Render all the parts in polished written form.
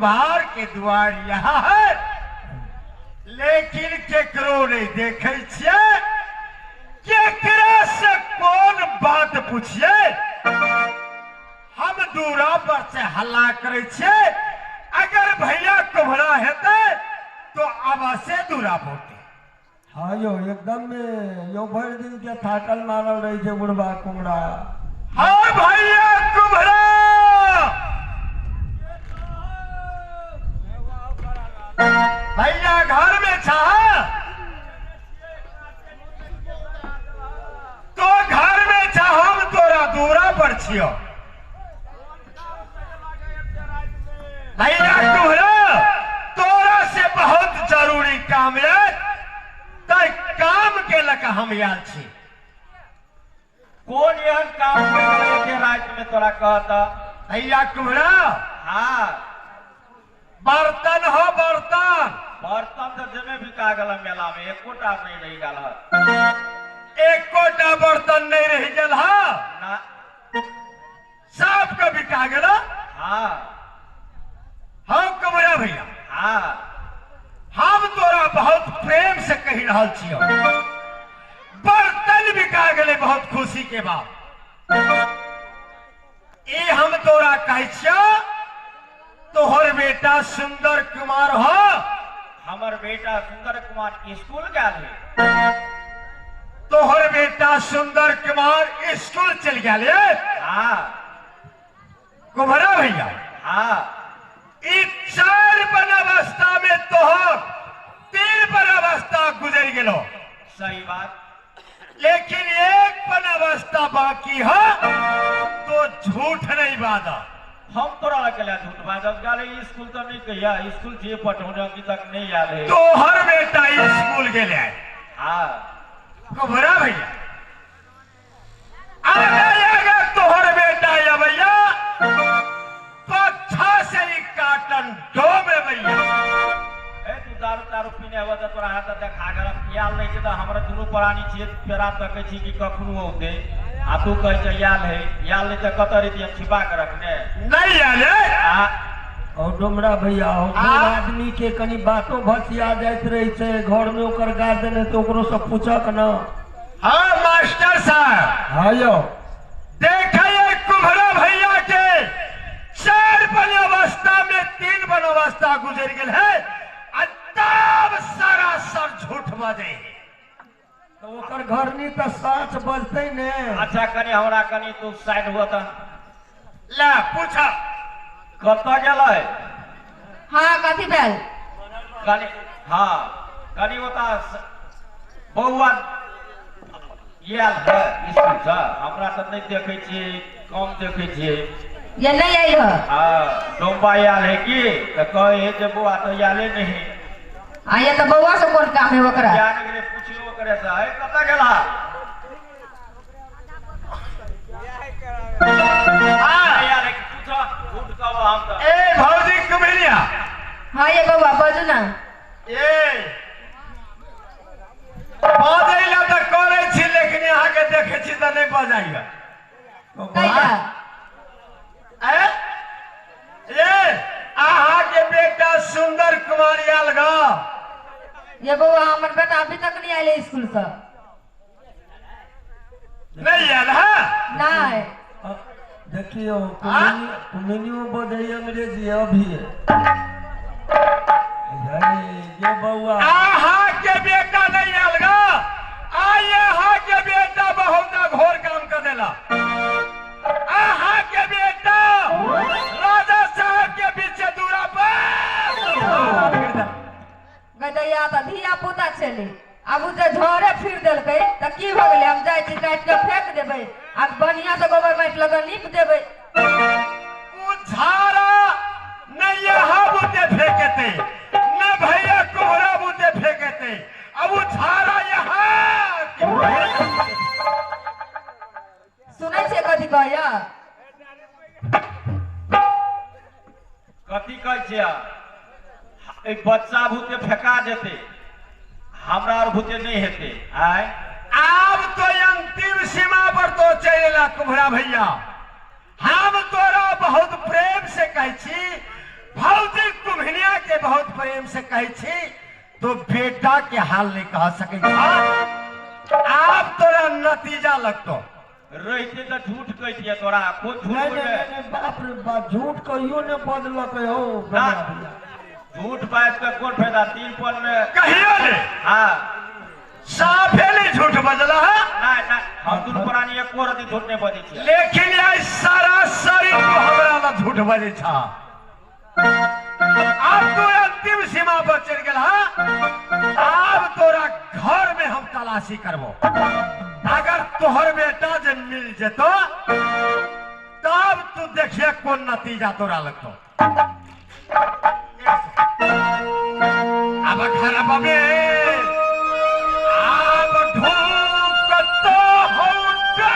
कुम्हार के दुआर यहाँ है, लेकिन केकरो नहीं देखे छियै। केकरा से कौन बात पूछिए? हम दूरा पर से हल्ला करे छियै, अगर भैया कुम्हरा हेतै तो अवश्य दूरा पहुंचते। हाँ यो एकदम में यो भरि दिन के थाकल मारल रहे छै बुढ़बा कुमरा। हाँ भैया कुम्हरा, भैया घर में छा तो घर में छा, हम तोरा दूरा पर छियो। भैया कुम्हरा, तोरा से बहुत जरूरी काम है, तै काम के लक हम आयल छी। कोन एहन काम के रात में तोरा कहता? भैया कुम्हरा, हाँ बर्तन हो बर्तन। बर्तन तो जमे बिका गेल मेला में, एकोटा नहीं रह गेल। एकोटा बर्तन नहीं रह गेल? हाँ ना, सब के बिका गेल। हाँ हाँ कुम्हरा भैया, हाँ हम तोरा बहुत प्रेम से कहि रहल छियौ, बर्तन बिका गेलै बहुत खुशी के बात। ई हम तोरा कहै छियौ, तोहर बेटा सुंदर कुमार हो। हमर बेटा सुंदर कुमार स्कूल गेल है। तोहर बेटा सुंदर कुमार स्कूल चल गेल है। हाँ कुम्हरा भैया, हाँ ई 4 बन अवस्था में तोहर 3 बन अवस्था गुजर गेलो। सही बात, लेकिन 1 बन अवस्था बाकी है, तो झूठ नहीं बाजा। हम तोरा लगे झूठ बाजब गेल? स्कूल तो नहीं कहिया, स्कूल जे पठौने अभी तक नहीं आयल है। तोहर बेटा स्कूल गेले है। हाँ कुम्हरा भैया, आगे आगे तोहर बेटा या भैया पच्छा से ही काटन डो में भैया। ए तू दारू तारू पीने हुआ तो तोरा हाथ देखा गेल आयल नहीं छै तऽ हमरा दुनू प्राणी छियै, पेरा तकै छी कि कखनो औतै, आ तू कहै छै आयल है, आयल नहीं तऽ कतऽ रहितियै हम छिपा के रखने? नहीं आयल है। और डोमरा भैया, बूढ़ आदमी के कनी बातो भसिया जाइत रहे छै, घर में ओकर गार्जियन है तो ओकरो सब पूछक न। हाँ मास्टर साहब, हाँ यो देखे कुम्हरा भैया के 4 बन अवस्था में 3 बन अवस्था गुजर गेल है, आ तब सारा सर झूठ बजे है। तो ओकर घर नहीं तो साँच बजते ने। अच्छा कनी हमरा कनी तू साइड हुआ त ला पूछा कतऽ गेलै? हाँ कथी भेल? कनी, हाँ कनी ओता बौआ आयल है स्कूल से, हमरा तऽ नहीं देखै छियै, कम देखै छियै। ये नहीं आयल है? हाँ डोम्बा आयल है की तऽ कहै है जे बौआ तऽ आयले नहीं। आ ये तऽ बौआ से कोन काम है ओकरा? जाने गेलै पुछियो ओकरे से, हे कतऽ गेला? आयल है पूछो, झूठ कहबो हम तऽ। ए भौजी कुम्हरिया। हाँ ये बौआ बाजू ना। ए बाजै ला तऽ करै छी, लेकिन अहाँके देखै छी तऽ नहीं बजाइया। कैला? ए अहाँके बेटा सुंदर कुमार आयल ग। ये बौआ हमर बेटा अभी तक नहीं आयल स्कूल से। नहीं आयल है? नहीं। देखियो कुम्हनियो बजै अंग्रेजी अभी। ये बौआ अहाँके बेटा नहीं आयल ग। आइ अहाँके बेटा बहुत घोर काम कर देला। अहाँके बेटा राजा साहब के पीछे दूरा पर गदैया तऽ धिया पुता छलै, आब ओ जे झोरे फिर देलकै तऽ की भऽ गेलै? हम जाइ छी काटि कऽ फेंक देबै आ बढ़िया से गोबर माटि लऽ कऽ नीप देबै। ओ झाड़ा नहीं यहाँ बुते फेंकते न भैया कुम्हरा बुते फेंकते, अब वो झाड़ा यहाँ। सुनै छियै कथी कहैया? कथी कहै छियै? बच्चा भूते फेंका जेते, हमरा और भूते नहीं हेते। आय आब तो अंतिम सीमा पर तो चल एला कुम्हरा भैया। हम तोरा बहुत प्रेम से कहै छी, भौजी प्रेम से कहै छी तो बेटा के हाल नहीं कह सकै छा। आब तोरा नतीजा लगतो। रहिते तऽ झूठ कहितियै तोरा, कोन झूठ नहीं बोले? नहीं नहीं, बाप रे बाप, झूठ कहियो ने बदलक हो ना। भैया। झूठ बाजि कऽ कोन फायदा? 3 पल में कहियो ने हाँ साफे नहीं झूठ बजला है। नहीं नहीं, हम दुनू प्राणी एको रति झूठ नहीं बजै छियै। लेकिन आइ सारा शरीर हमरा ला झूठ बजै छा। आब तो अंतिम सीमा पर चलि गेल हा। आब तोरा घर में हम तलाशी करबो, अगर तोहर बेटा जे मिल जेतो तब तू देखिए कोन नतीजा तोरा लगतो। अब घर में आब ढूंढतो हौटा।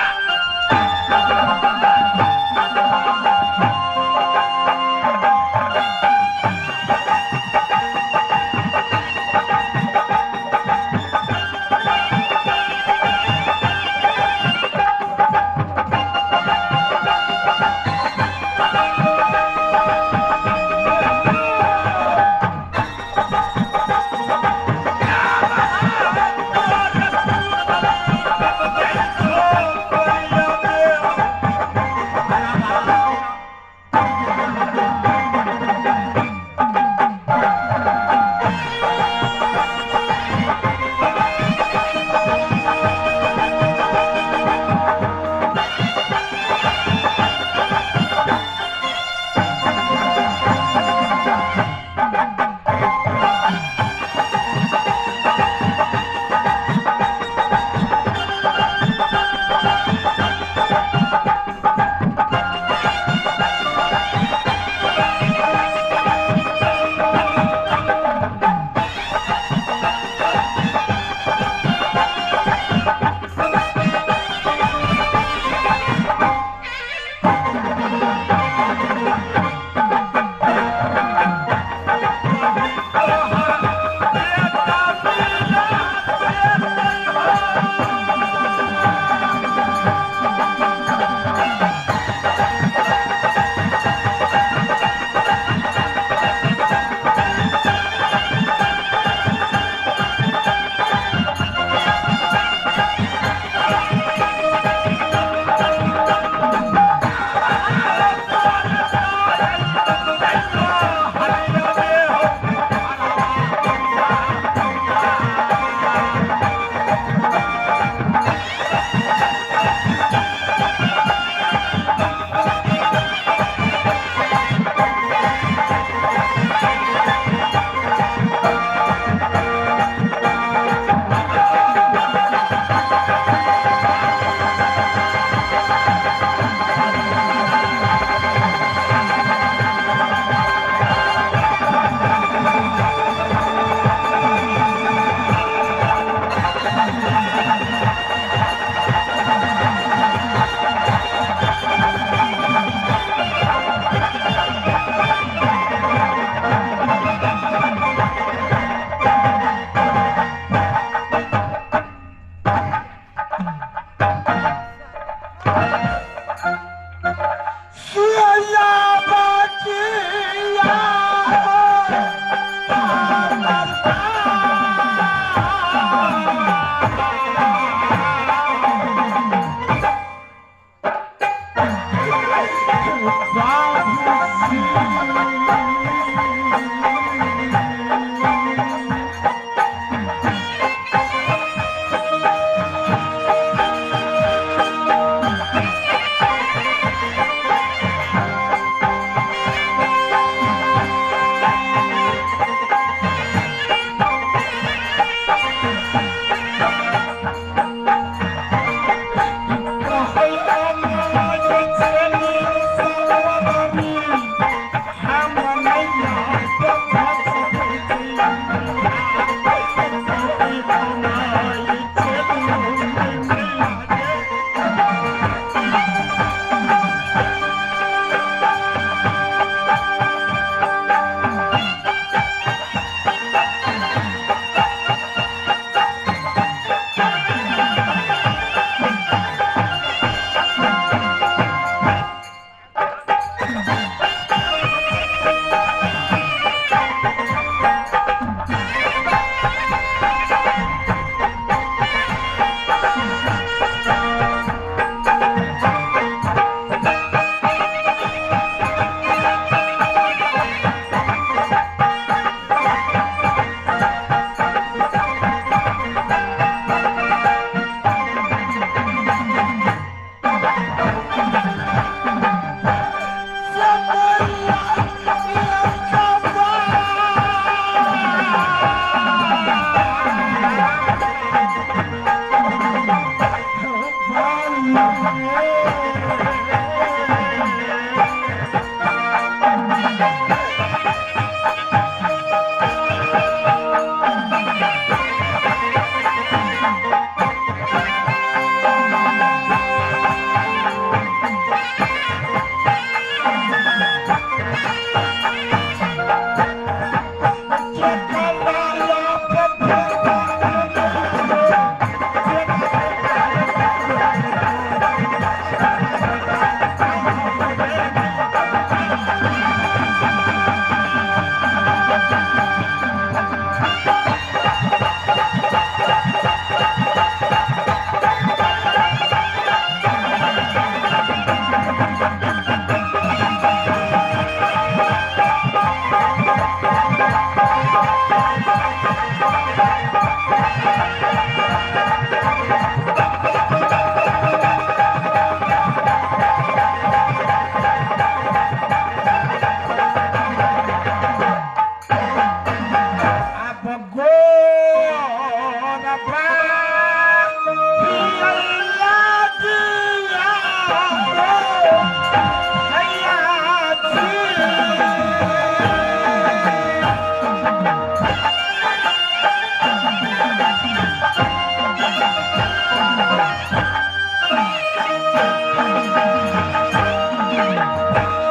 Yeah.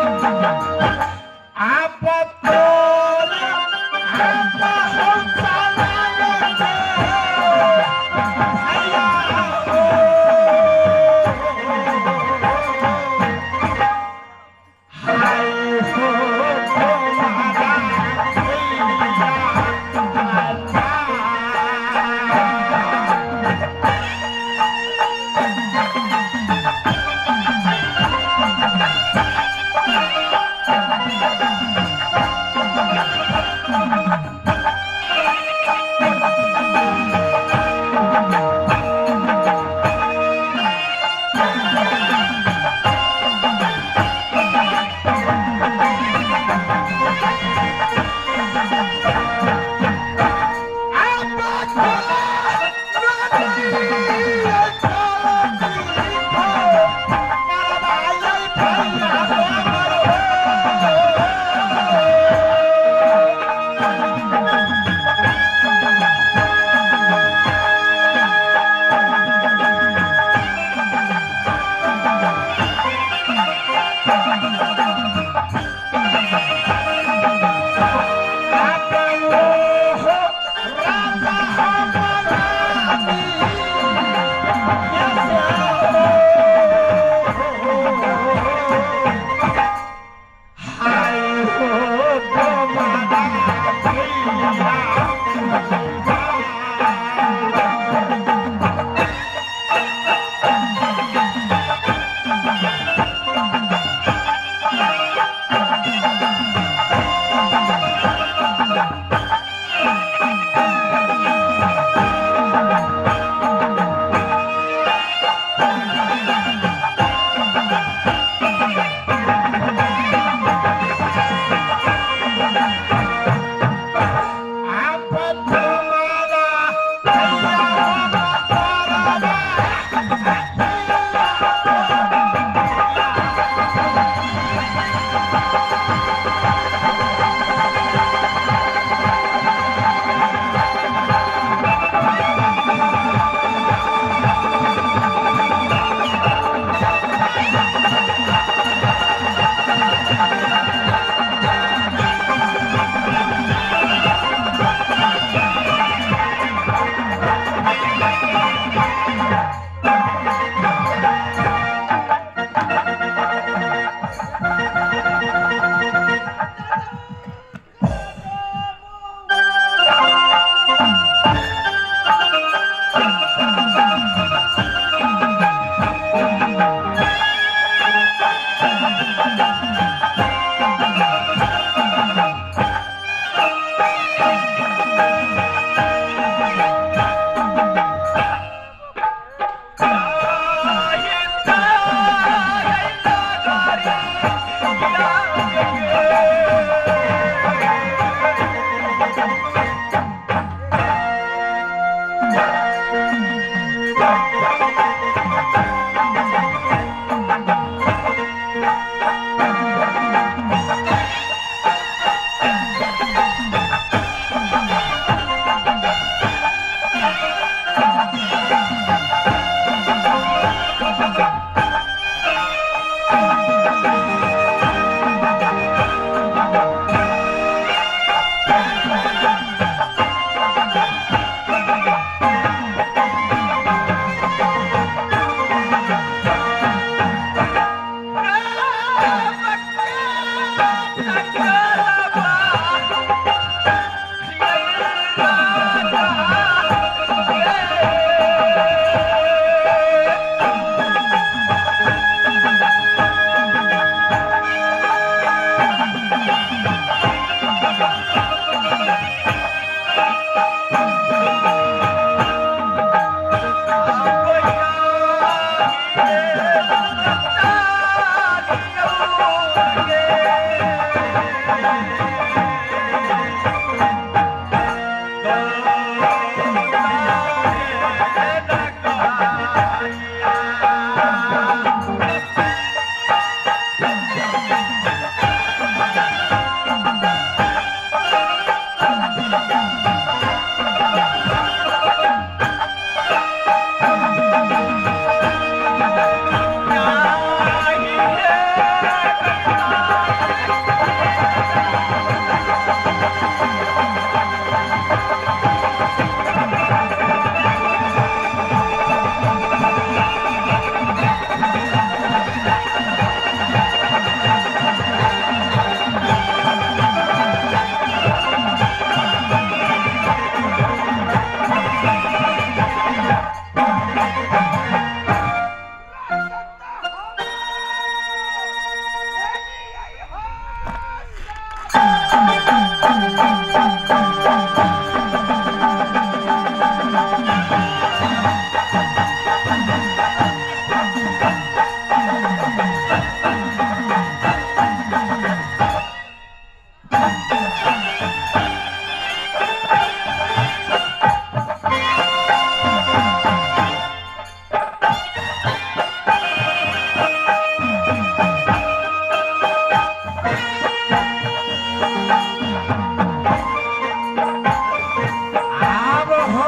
आब हो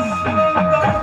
सुंदर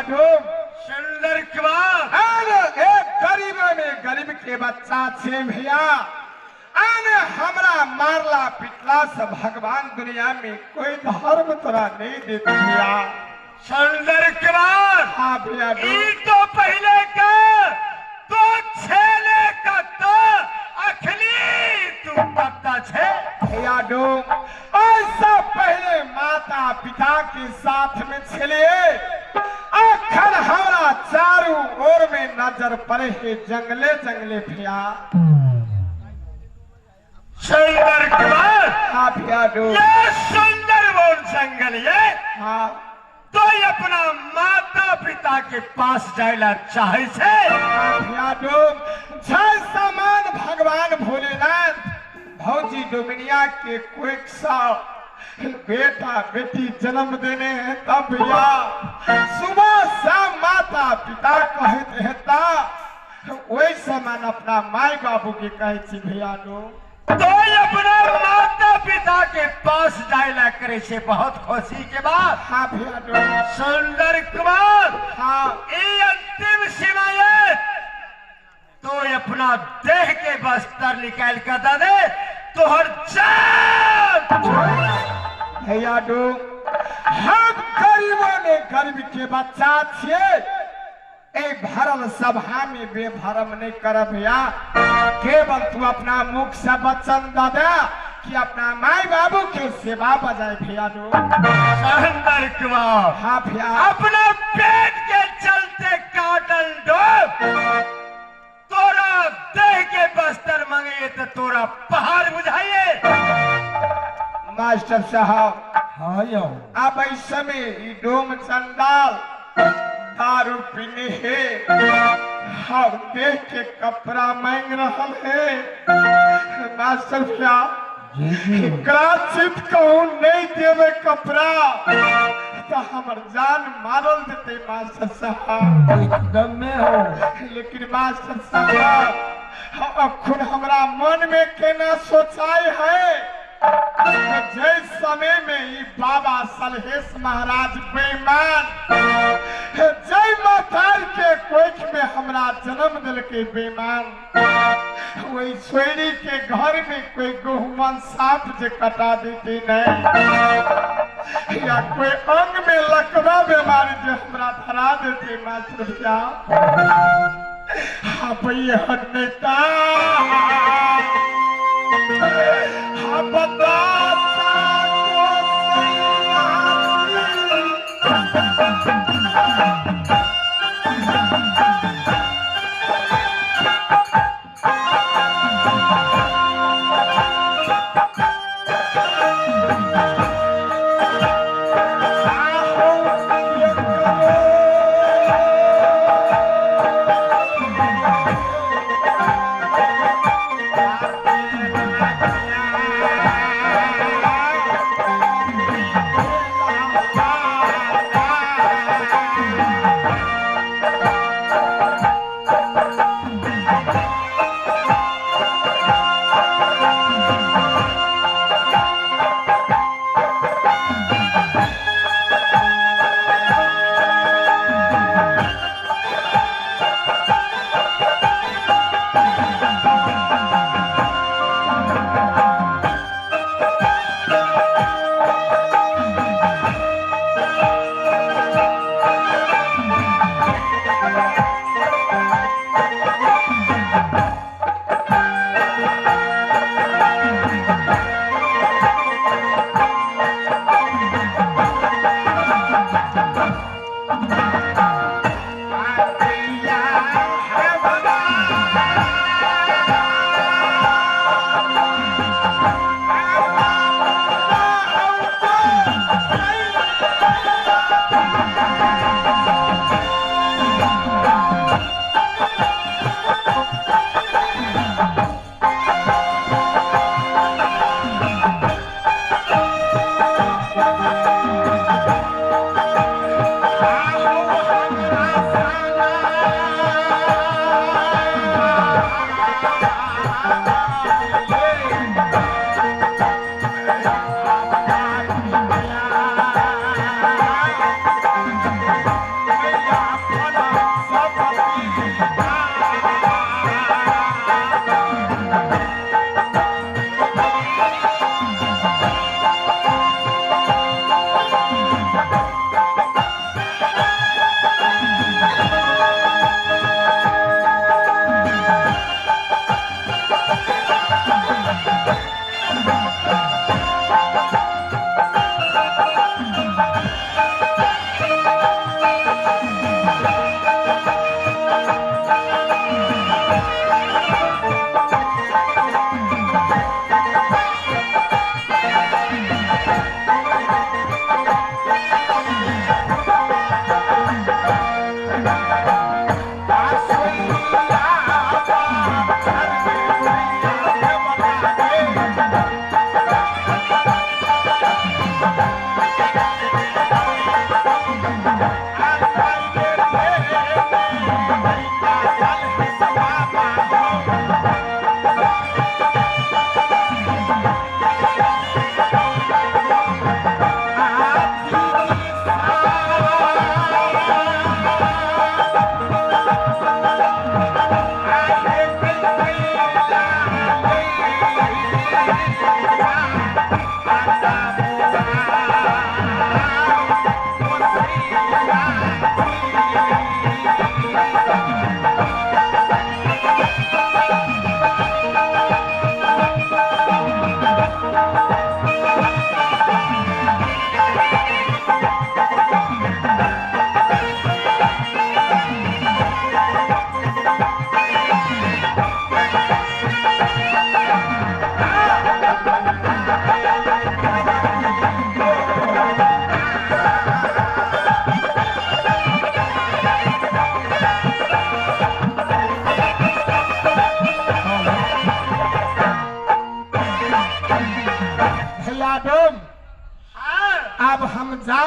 सुंदर कुमार। अरे एक गरीब में गरीब के बच्चा छे भैया, अरे हमरा मारला पिटला से भगवान दुनिया में कोई धर्म तोरा नहीं देते भैया। सुंदर कुमार। हाँ भैया। ई तो पहले का तो छेले का तो अखली तू पत्ता छे भैया डोम। ऐसा पहले माता पिता के साथ में छले, अखन हमरा चारू ओर में नजर पड़े है जंगले जंगले भैया। सुंदर कुमार। हाँ भैया डोम। ये सुंदर वन जंगल ये हाँ तो ये अपना माता पिता के पास जायला चाहे छे। हाँ भैया डोम। जय समान भगवान भोलेनाथ भौजी डोमिनिया के कोई सा बेटा बेटी जन्म देने हैं तब भैया सुबह शाम माता पिता कहते हैं ता वही समान अपना माई बाबू के कहे छी भैया डोम। तो ये अपना माता पिता के पास जायला करे छे बहुत खुशी के बात। हाँ भैया डोम। सुंदर कुमार। हाँ ई अंतिम सीमा ये तो अपना देह के बस्तर निकाल कर दे दे तोहर जान। भैया डोम हम गरीबों में गरीब के बच्चा छिए, ए भरल सभा में बेभरम नहीं कर भैया। केवल तू अपना मुख से वचन दादा कि अपना माई बाबू के सेवा बजाए भैया डोम। सुंदर कुमार। हाँ भैया। अपना पेट के बुझाइए तो तोरा पहाड़ बुझाइए। मास्टर साहब हाँ यो अब ऐसे में ई डोम चंडाल दारू पीने है और देख के कपड़ा मांग रहा है। मास्टर साहब चित कहूँ नहीं देवे कपड़ा तो हमर जान मारल देते मास्टर साहब एकदम में हो। लेकिन मास्टर साहब अखुन हमरा मन में केना सोचाई है जय समय में ई बाबा सलहेश महाराज बेईमान जय मातार के कोख में हमरा जन्म दिल के बेईमान वही सोयरी के घर में कोई गहुमन सांप जे कटा देते नहीं या कोई अंग में लकवा बीमारी जे हमरा धरा देते मास्टर साहब हाँ भैया नेता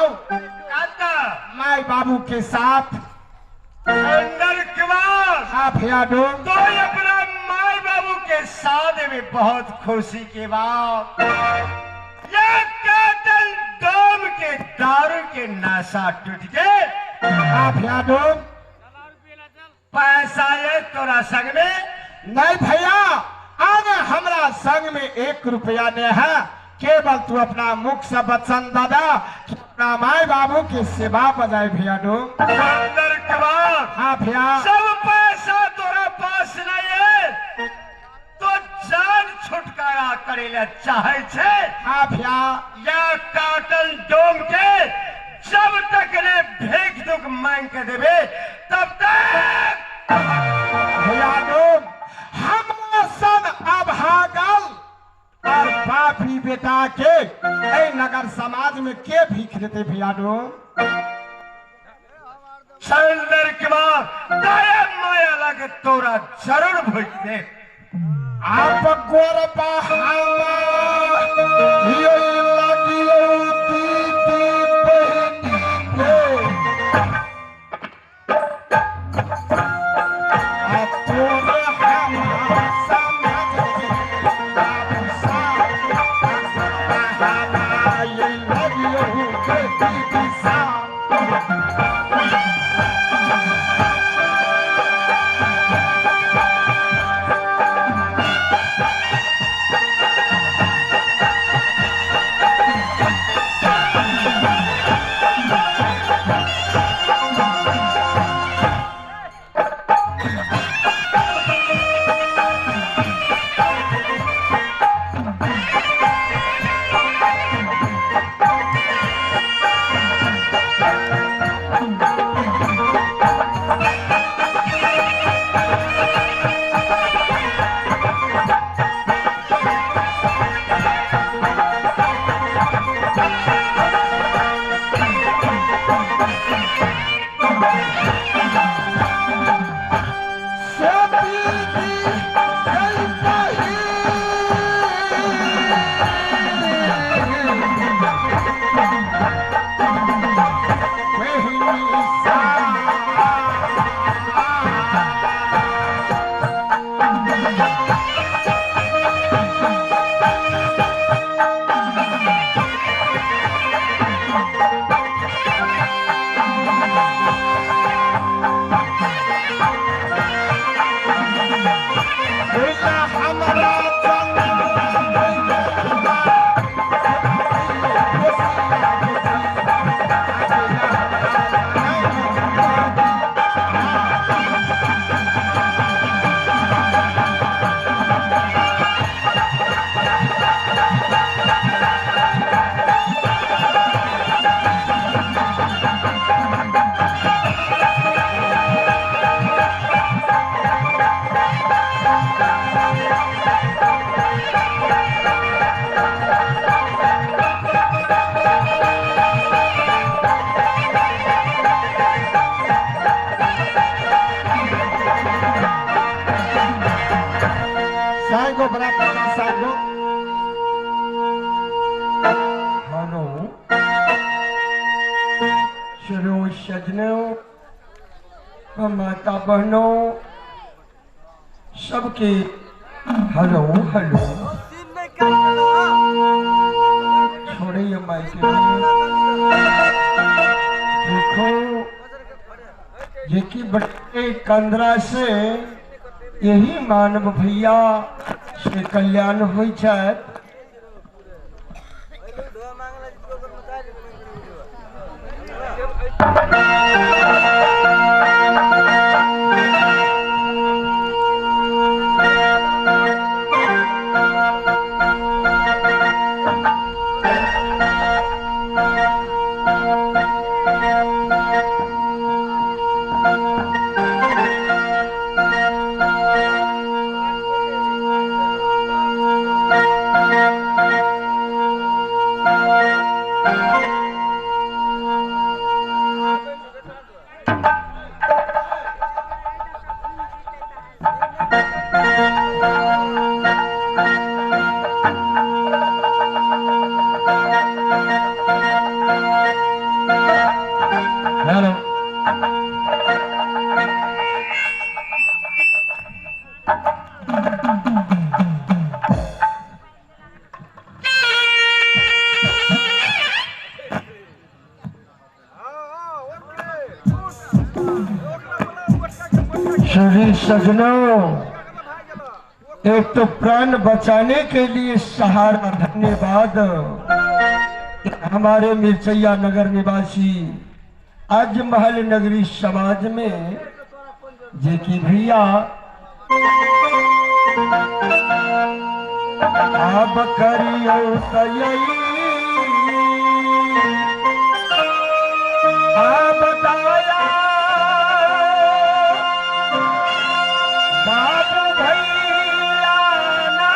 जाओ माई बाबू के साथ। अंदर कुमार। हाँ भैया डोम। तो अपना माई बाबू के साथ में बहुत खुशी के बात ये काटल डोम के दारू के नशा टूट गए। हाँ भैया डोम। पैसा ये तोरा संग में नहीं भैया, आज हमरा संग में 1 रुपया नहीं है, केवल तू अपना मुख से वचन दादा कि अपना माई बाबू की सेवा बजाए भैया डोम। अंदर कुमार। हाँ भैया। सब पैसा तोरा पास नहीं है तो जान छुटकारा करे ले चाहे छे। हाँ भैया। या काटल डोम के जब तक ने भीख दुख मांग के देवे तब तक भैया डोम हमरा सन अभागल और बापी बेटा के ए नगर समाज में के भीख देते भैया डोम। चंदर कुमार दया माया लग तोरा जरूर भूख दे। आप गोरबा हमा यो लगियो दीदी बहनी के आ तोरा हमा समझ के बाबू साहब ये लगियो दीदी साहब। सजनों, माता बहनों सबके हेलो हेलो। छोड़े माइक देखो जेकी बड़े कंदरा से यही मानव भैया से कल्याण हो जाए। हेलो श्री सजनों, एक तो प्राण बचाने के लिए सहारा, धन्यवाद। हमारे मिरचैया नगर निवासी आज महल नगरी समाज में जे की भैया अब करियो तयई आप बताया बाबू भैया ना।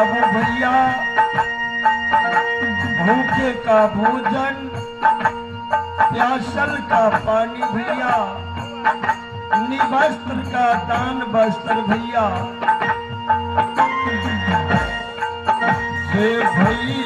बाबू भैया, भूखे का भोजन, प्यासल का पानी भैया, निवस्त्र का दान वस्त्र भैया। हे भैया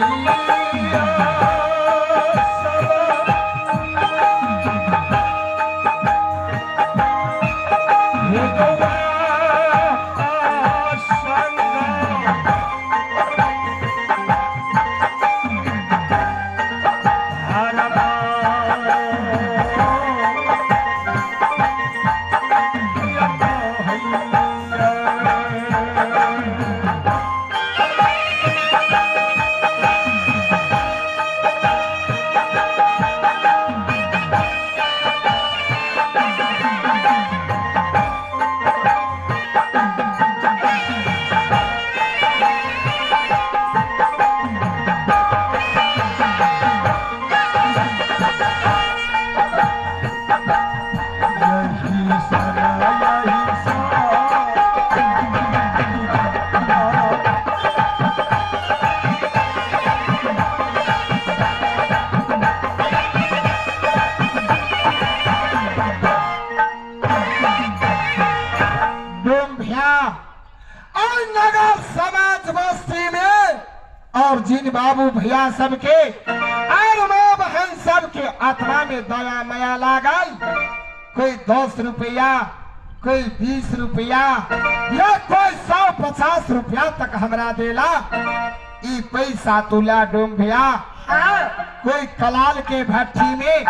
जिन बाबू भैया सबके और माँ बहन सबके आत्मा में दया माया लागल, कोई 10 रुपया, कोई 20 रुपया या कोई 150 रुपया तक हमरा देला। ई पैसा तुला डोम भैया, कोई कलाल के भट्टी में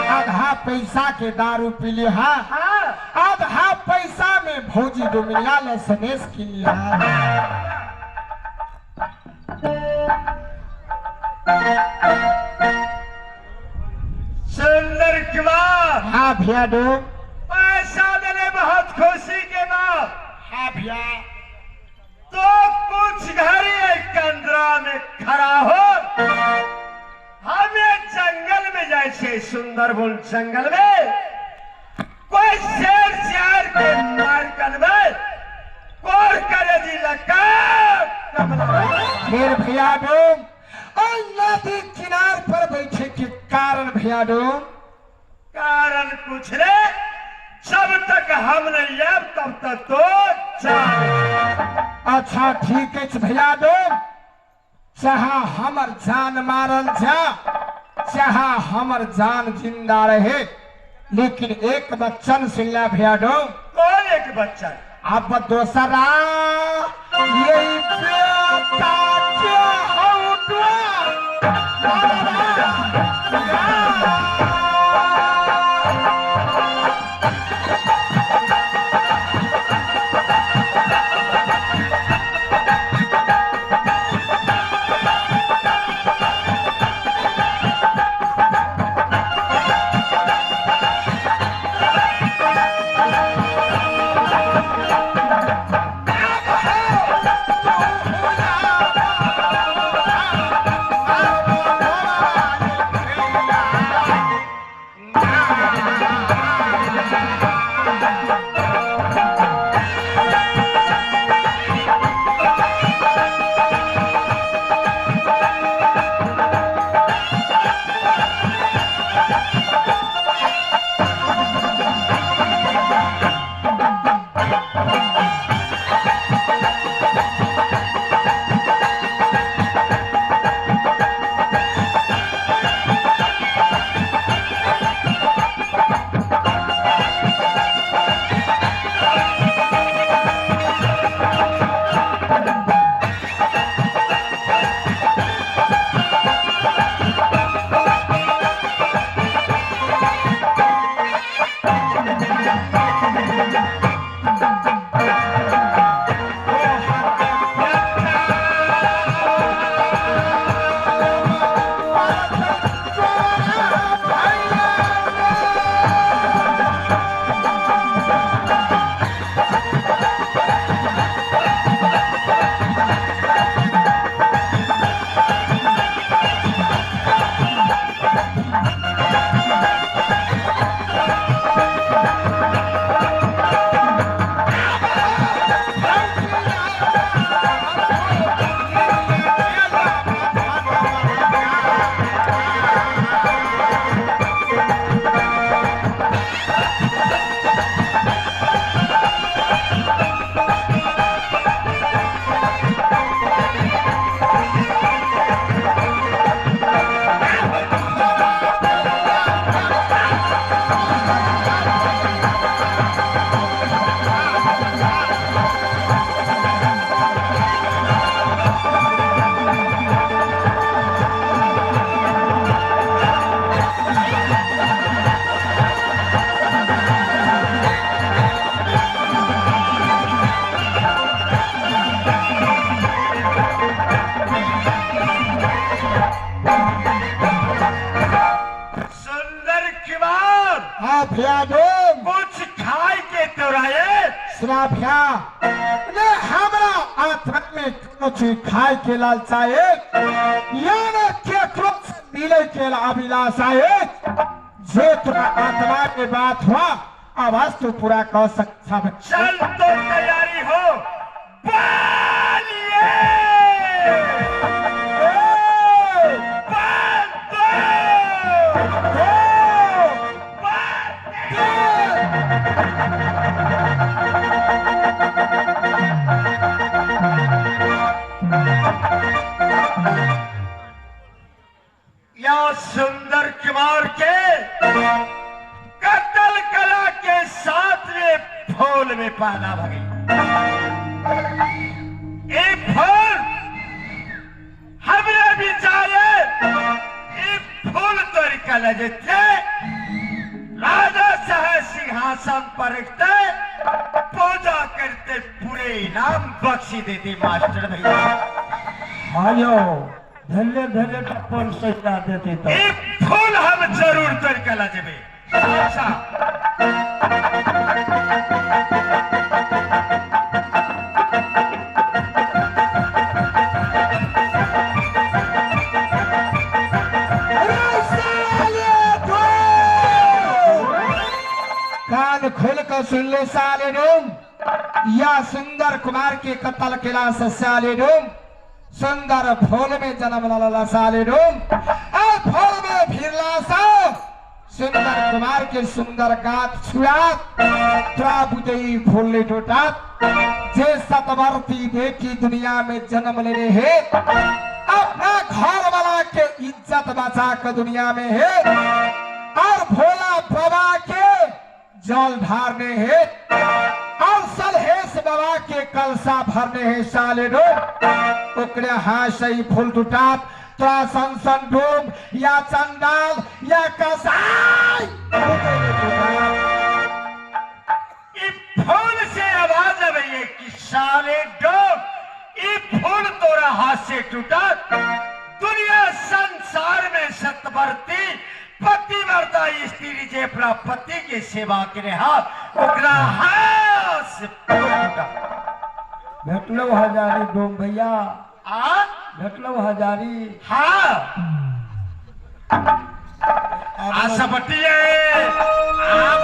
आधा पैसा के दारू पी लिहा, आधा पैसा में भौजी डोमिया ले सनेस की लिहा। सुंदर कुमार। हाँ भैया डोम, पैसा देने बहुत खुशी के बात। हाँ भैया, तो कुछ घड़ी कंदरा में खड़ा हो, हमें जंगल में जाए, सुंदरबन जंगल में कोई शेर चार के मार कर कोर करे जी लगा। फिर भैया डोम और नदी किनार पर बैठे के कारण भैया डोम, कारण कुछ रे, जब तक हम नहीं आए तब तक तो जाए। अच्छा ठीक है भैया डोम, चाहा हमर जान मारल जा, चाहा हमर जान जिंदा रहे, लेकिन एक बच्चन सुनला भैया डोम। कौन एक बच्चन? अब दोसरा यही बेटा के हौटवा। Oh, भैया ने हमरा आत्मा में कोनो चीज खाए के लालसा है या न केकरो से मिले के अभिलाषा है। जो तोरा आत्मा के बात हुआ आवाज तो पूरा कर सकता। चल तो तैयारी हो बोलिए या सुंदर कुमार के कत्ल कला के साथ में फूल में पाला भगी। एक फूल हमने भी चाहे एक फूल तोड़ के ले जेते राजा साहब सिंहासन पर रखते पूजा करते पूरे इनाम बख्शी देती मास्टर भैया। हाँ यो धन्य धन्य टप्पन सजा देते तो एक फूल हम जरूर तोड़ के ला जेबे। अच्छा कान खोल कर सुन ले साले डोम या सुंदर कुमार के कत्ल केला से साले डोम सुंदर फूल में जन्म लाला साले डोम आ फूल में फिरला सा सुंदर कुमार के सुंदर गात छुआत त्रा बुदई फूल ले टूटात जे सतवर्ती देखी दुनिया में जन्म लेने है अपना घर वाला के इज्जत बचा कर दुनिया में है और भोला बाबा के जल ढारने है और सलहेश बाबा के कलसा भरने है साले डोम ओकरे हाथ से ही फूल टूटात तोरा सन डोम या चंडाल या कसाई फूल से आवाज आवे कि साले डोम ई फूल तोरा हाथ से टूटा। दुनिया संसार में सतवर्ती पतिव्रता स्त्री जे अपना पति के सेवा करे हाथ ओकरा हाथ से फूल टूटा। भेटलो हजारी डोम भैया आ भेटलो हजारी। हाँ आ सबटिए आब